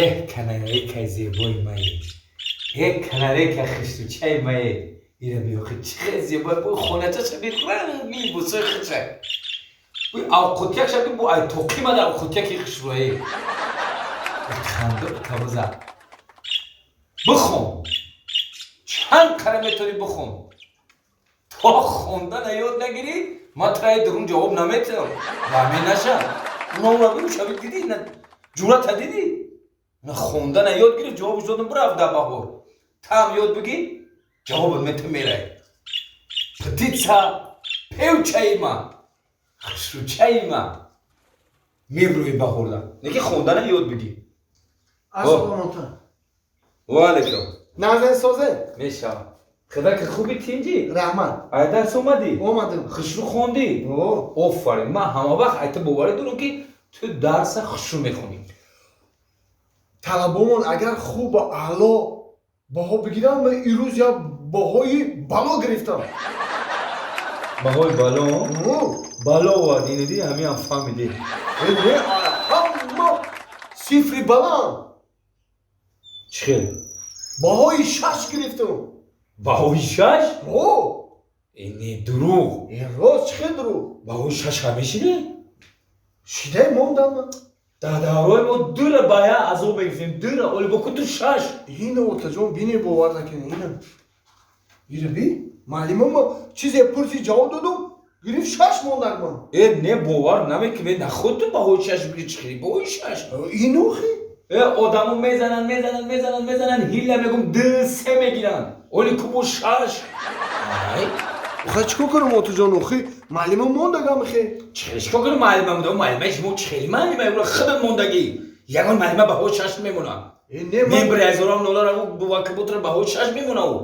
Эҳ, канарейкаи зебои мае, эҳ, канарейка хиштучаи мае, ира биёхи, чӣ хел зебои, бо хонача шаби, ранги либосои хича, бу авқутяк шаби, бу ай тоқимада авқутяки хишрӯе хандо табуза. Бихон, чанд қара метавонӣ бихон, то хондана ёд нагирӣ, ман тураи дурун ҷавоб наметиҳам. Ваҳме наша, унаурабиру шаби, дидӣ ҷурата, дидӣ, хондана ёд гирифт, ҷавобш додам, бирафт. Дар баҳор таам ёд бигир, ҷавобат мета, мерай. Птица певчая ма, хушручаи ма, мебурӯи баҳорда, неки хондана ёд бигир. Ассалому. Ваалайкум. Назар созе? Мешавад. Хидаки, хуби, тинҷӣ? Раҳмат. Ай дарс омадӣ? Омадам. Хушрӯ хондӣ? О. Офарин! Ман ҳама вақт айта боварӣ дорам, ки ту дарса хушрӯ мехонӣ. Талабомон агар хуб аъло баҳо бигирам, ман ирӯз як баҳои бало гирифтам. Баҳои бало? О. Бало овардӣ, диди, ҳамиам фаҳмидӣ. Э, не, ҳама сифри баланд. Чӣ хел? Баҳои 6 гирифтам. Баҳои 6? О. Э, не, дурӯғ. Э, рост, чӣ хел дурӯғ? Баҳои 6 ҳамешиде? Шидай мондам ман. Дар давраи мо дура ба я азоб мегирифтем, дура, оли бо куту 6. Ина, отаҷон, бини, бовар накунӣ, ина, ира би, муаллимама чизе пурси, ҷавоб додум, гирифт, 6 мондак ман. Э, не, бовар намекунӣ, наход ту баҳои 6 бигирӣ, чӣ хели баҳои 6? Инохи. Э, одамо мезананд, мезананд, мезананд, мезананд, ҳилла мегум, ду, се мегиранд, оли кубо 6, ай. Охи, чӣ кор кунам, отаҷон, охи муаллима мондагам хе. Чӣ хели чӣ кор кунам, муаллима монда? Муаллимаи шумо чӣ хели муаллима? Ура худат мондагӣ, ягон муаллима баҳои 6 мемонад? Э, не, ман Мембри ҳазорам доллар бувакаботра баҳои 6 мемона ӯ?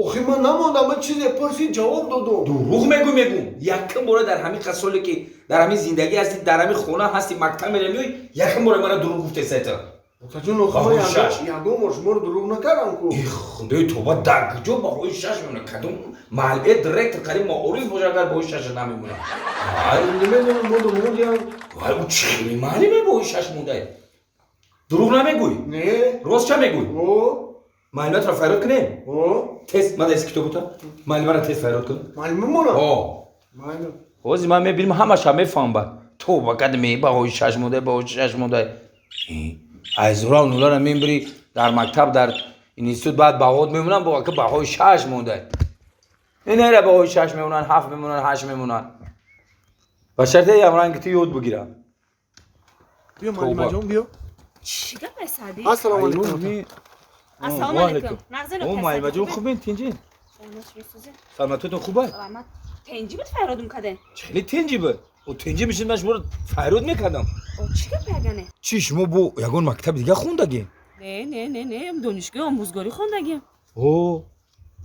Охи, ман намондам, ман чизе пурси, ҷавоб додум. Дурӯғ мегӯй. Мегӯм, якум бора дар ҳамин қасоле, ки дар ҳамин зиндагӣ ҳастӣ, дар ҳамин хона ҳастӣ, мактаб меравӣ, якум бора мара дурӯғ гуфтесайта. Отаҷон, охи ман Баҳои 6. Ягон бор шуморо дурӯғ накардам ку. Худои тоба, дар куҷо баҳои 6 мемона? Кадом маҳалле директор қариб маориф боша, агар баҳои 6 намемона? Ай. Намедонам, моду мондиям. Вай, ӯ чӣ хели маълиме баҳои 6 мондай? Дурӯғ намегӯй? Не. Рост ча мегӯй? О. Маълимотро файрод кунем. О. Тез ман даст китобута, маълимаро тез файрод кун. Муаллима мона? О. Майли. Ҳозир ман мебинам, ҳамаша мефаҳмам бад. Тоба кадме, баҳои 6 мондай, баҳои 6 мондай, айзурав нулара мебири дар мактаб, дар институт, баъд баҳот мемонанд, бо ака баҳои 6 мондай. Инера баҳои 6 мемонанд, 7 мемонанд, 8 мемонанд, ба шарте ямранги ту ёд бигирам. Биё, муаллимаҷон, биё. Чӣ гап, Саъдӣ? Ассалому алайкум. Ассалому алайкум. Нағзин? Муаллимаҷон, хубен, тинҷин? Саломатиатон хуб аст? Тенҷи буд, файродум кардем. Чӣ хеле тинҷи буд? О, тинҷи мешид, ман шуморо файрод мекардам. О, чӣ гап, ягане? Чӣ, шумо бо ягон мактаби дига хондагӣ? Не, не, не, не, донишгоҳи омӯзгорӣ хондагим. О,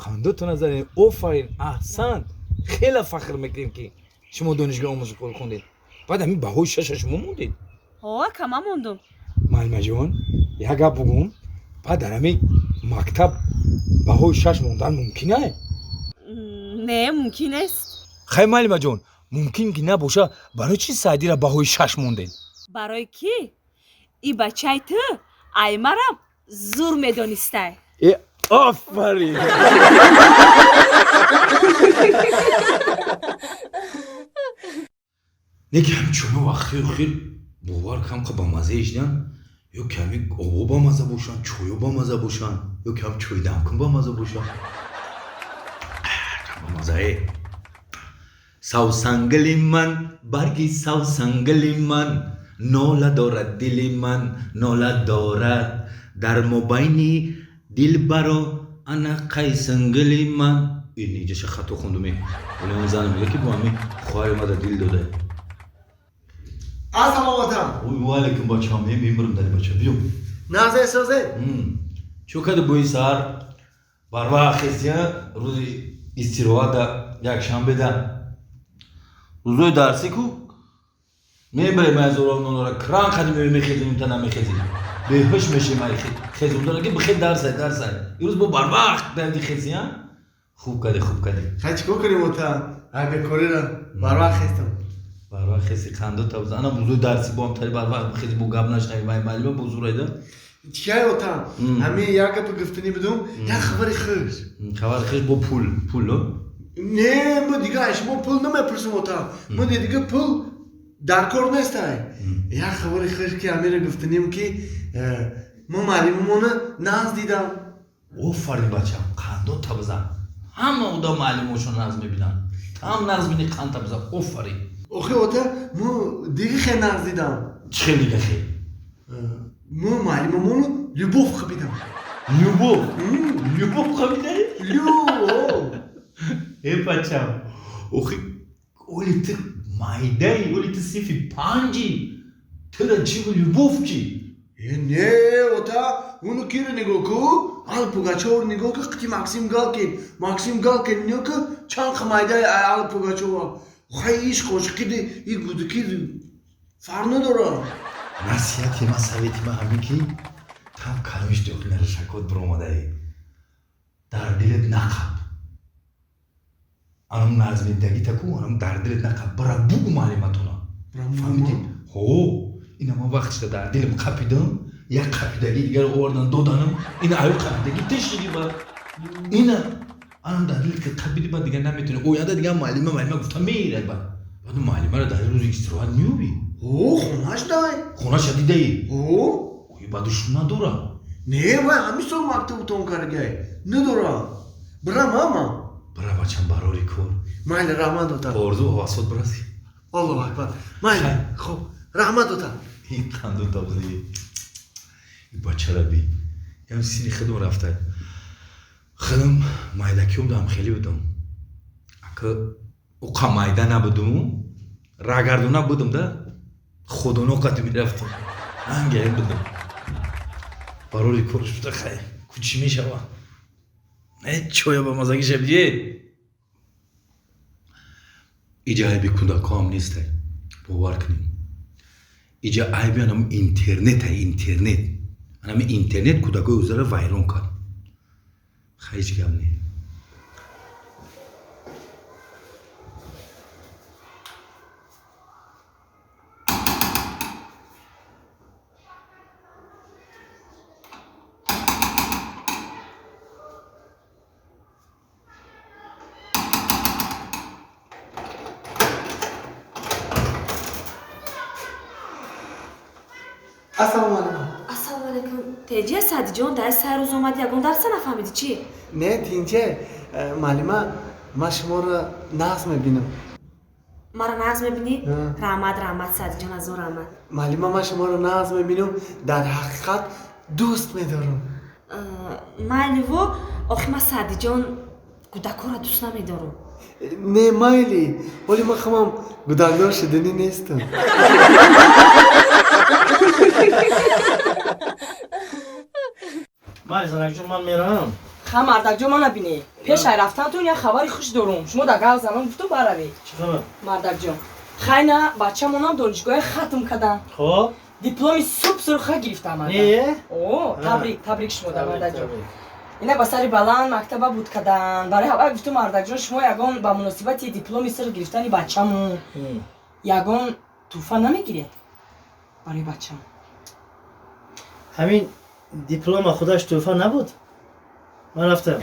қандотона задем, офарин, аҳсан! Хеле фахр мекунем, ки шумо донишгоҳи омӯзгорӣ хондед. Баъд ҳамин баҳои 6-а шумо мондед? Ҳо, кама мондум. Муаллимаҷон, як гап бугум, баъд дар ҳамин мактаб баҳои 6 мондан мумкин ай? Не, мумкин нест. Хай, муаллимаҷон, мумкин ки набоша, барои чӣ Саъдира баҳои 6 мондед? Барои ки и бачаи ту аймарам зур медонистай. Э, офарин! Неки ҳами чӯно вақтҳои охир, бовар кам, қа ба маза ишдан, ё ки ҳами обо ба маза бошанд, чойо ба маза бошанд, ё ки ҳам чойдамкун ба маза бошанд, ба мазае. Савсангили ман, барги савсангили ман, нола дорад дили ман, нола дорад дар мобайни дилбаро, ана қайсангили ман. Ин иҷаша хато хондуме. Он зан мега, ки бо ҳамин хоҳари мада дил дода. Ассалому алайкум. Ой, ваалайкум, бачаам, мемирам дар бача, биё. Нағзе, созе? Чӯ кади, бӯи саҳар барвақт хестия, рӯзи истироҳата, якшанбеда? Рӯзои дарсӣ ку мебарем, азорононора кран қади меои, мехезонем, та намехезем, беҳуш мешем, ай хезондора, ки бихел, дарсай, дарсай. Ирӯз бо барвақт дарди хезия, хуб кади, хуб кади. Хай, чӣ кор кунем, ота, ай бекориро барвақт хестам. Барвақт хеси, қандо табза. Ана, бузои дарси бо ҳам тари барвақт бихези, бо гап нашнавӣ, вай муаллима бо зурайда. Чиай отам? Ҳами як гапа гуфтанӣ будум, як хабари хуш. Хабари хуш бо пул, пул? Не, мо дига аз шумо пул намепурсам, отам. Мо дига пул дар кор нестай. Як хабари хуш ки ҳамиро гуфтанем ки мо муаллимамона нағз дидам. Офарин, бачам, қандо табзан. Ҳама одам муаллимошон нағз мебинанд. Ҳам нағз бини, қанд табзан. Офарин. Охи ота, мо дига хел нағз дидам. Чӣ хел дига хел? Мо муаллимамоно любовь қабидам. Любовь? Любовь қабидаи? Любовь. Э, бачам, охи оли ту майдаи, оли ту синфи панҷи, тура чӣ любовь чӣ? Э, не, ота, уну киро нигоҳ ку, Алла Пугачёвро нигоҳ ку, қити Максим Галкин. Максим Галкин нигоҳ ку, чанд майдаи Алла Пугачёва. Хай ишқ ошиқиди и гудаки фарқ надорад. Насиҳати ман, совети ман ҳамин ки там каломиш дохил биромадаӣ, дар дилет нақаб анам назмидагита ку, анам дар дилет нақаб, бара бугу маълиматона, фаҳмидӣ? Ҳо, ина ман вақтишда дар дилам қапидам, як қапидагӣ дигар овардан доданам, ина аю қапидагӣ тешиди ба ина анам дар дилет қапиди, ба дигар наметони оянда дигар муаллима муаллима гуфта меирад. Ба баъд муаллимаро дар рӯзи истироҳат меёбӣ. О, хонаш дай. Хонаша дидаӣ? О. Ба душман надора? Не, вай ҳамин сол мактабу том кардагай, надора. Бира мама. Бира, бачам, барори кор. Майли, раҳмат, ота. Орзу ҳавасот бираси. Аллоҳу акбар, майли, хоб, раҳмат, ота. Ин қанду табзи бачара би, ям сини худам рафта, худам майдакиём дам хеле будам, ака уқа майда набудум, рагардона будам да, худоно қати мерафтам, ангае будам. Барори корш буда. Хай, кучи мешава, э, чоя ба мазагӣ шабдие. Иҷа айби кӯдакҳоам нестай, бовар кунем, иҷа айби анам интернета, интернет, анами интернет кӯдакҳои ӯзара вайрон кард. Хай, ҳеҷ гап не. Ассалому алайкум. Ассалому алайкум. Теҷия, Саъдиҷон, дар сай рӯз омад, ягон дарса нафаҳмидӣ чӣ? Не, тинче, муаллима, ман шуморо нағз мебинам. Маро нағз мебинӣ? Раҳмат, раҳмат, Саъдиҷон, азо раҳмат. Муаллима, ман шуморо нағз мебинам, дар ҳақиқат дӯст медорам. Майливо, охи ман, Саъдиҷон, кӯдакҳоро дӯст намедорам. Не, майли, ҳоли ман хамам гудакдор шуданӣ нестам. Майли, занакҷон, ман меравам. Ха, мардакҷон, мана бинед, пешай рафтантон як хабари хуш дорум. Шумо дар гав занон гуфту баравед. Чӣ хабар? Мардакҷон, хайна бачамонам донишгоҳе хатм кадан. Хоб. Дипломи суп сурха гирифтам. Не. О, табрик, табрик шумо да, мардакҷон. Ина ба сари баланд мактаба буд кадан. Барои ҳавай гуфту, мардакҷон, шумо ягон ба муносибати дипломи сир гирифтани бачамон ягон тӯҳфа намегиред барои бачамон? Ҳамин диплома худаш тӯҳфа набуд? Ман рафтам.